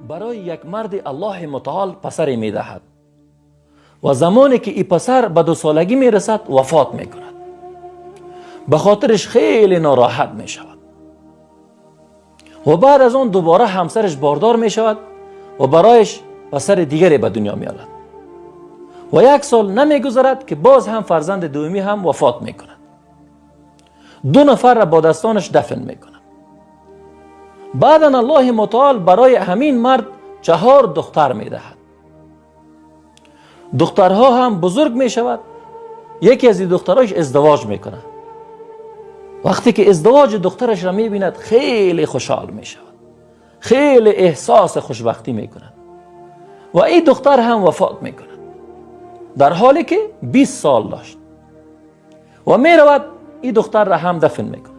Барои як марди Аллоҳи мутаол пасаре медиҳад ва замоне ки ин пасар ба 2 солагӣ мерасад, вафот мекунад. Ба хотираш хеле нороҳат мешавад ва баъд аз он дубора ҳамсараш бордор мешавад ва барояш пасари дигаре ба дунё меорад ва як сол намегузарад, ки боз ҳам фарзанди дуюмӣ ҳам вафот мекунад. Ду нафарра бо дастонаш дафн мекунад. Баъдан Аллоҳи мутаол барои ҳамин мард чаҳор духтар медиҳад. Духтарҳо ҳам бузург мешавад. Яке аз ин духтарош издивоҷ мекунад. Вақте ки издивоҷи духтарашро мебинад, хеле хушҳол мешавад, хеле эҳсоси хушбахтӣ мекунад ва ин духтар ҳам вафот мекунад, дар ҳоле ки 20 сол дошт, ва меравад, ин духтарро ҳам дафн мекунад.